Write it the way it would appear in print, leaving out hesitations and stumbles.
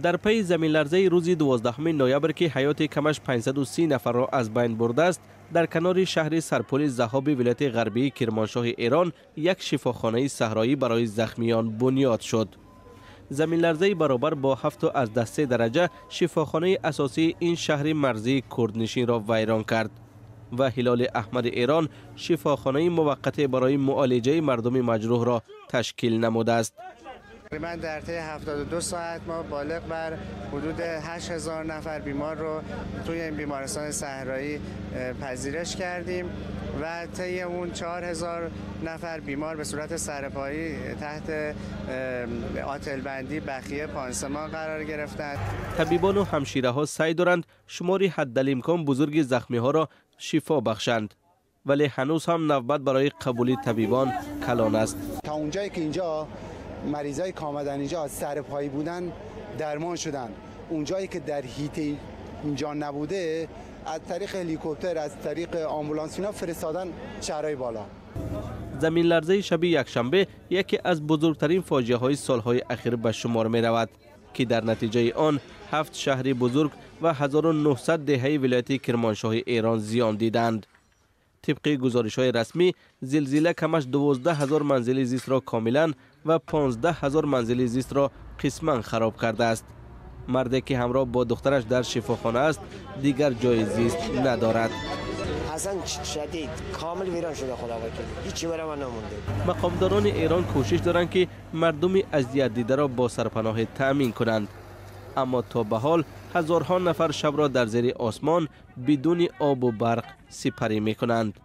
Дар пайи заминларзаи рӯзи 12 ноябр, ки ҳаёти камаш 530 нафарро аз байн бурдааст, дар канори шаҳри Сарпули Заҳоби вилояти ғарбии Кирмоншоҳи Эрон як шифохонаи саҳроӣ барои захмиён бунёд шуд. Заминларзаи баробар бо 7,3 дараҷа шифохонаи асосии ин шаҳри марзии курднишинро вайрон кард ва Ҳилоли Аҳмари Эрон шифохонаи муваққате барои муолиҷаи мардуми маҷрӯҳро ташкил намудааст. تقریبا در طی 72 ساعت ما بالغ بر حدود 8000 نفر بیمار رو توی این بیمارستان صحرایی پذیرش کردیم و طی اون 4000 نفر بیمار به صورت سرپایی تحت آتلبندی، بخیه، پانسمان قرار گرفتند. طبیبان و همشیره ها سعی دارند شماری حدالامکان بزرگ زخمی ها را شفا بخشند، ولی هنوز هم نوبت برای قبولی طبیبان کلان است. تا اونجایی که اینجا مریضای که آمدن اینجا از سرپایی بودن درمان شدن، اونجایی که در حیطه اینجا نبوده از طریق هلیکوپتر، از طریق آمبولانس اینا فرستادن شهرهای بالا. زمین لرزه شب یکشنبه یکی از بزرگترین فاجعه های سالهای اخیر به شمار می رود که در نتیجه آن هفت شهر بزرگ و 1900 دهه ولایت کرمانشاه ایران زیان دیدند. طبق گزارش های رسمی، زلزله کمش 12,000 منزل زیست را کاملا و 15,000 منزل زیست را قسما خراب کرده است. مردی که همراه با دخترش در شفاخانه است دیگر جای زیست ندارد. اصلا شدید کامل ویران شده، خدا وکیل هیچی برای من نمونده. مقامداران ایران کوشش دارند که مردم اذیت دیده را با سرپناه تأمین کنند، اما تا به حال هزارها نفر شب را در زیر آسمان بدون آب و برق سپری می کنند.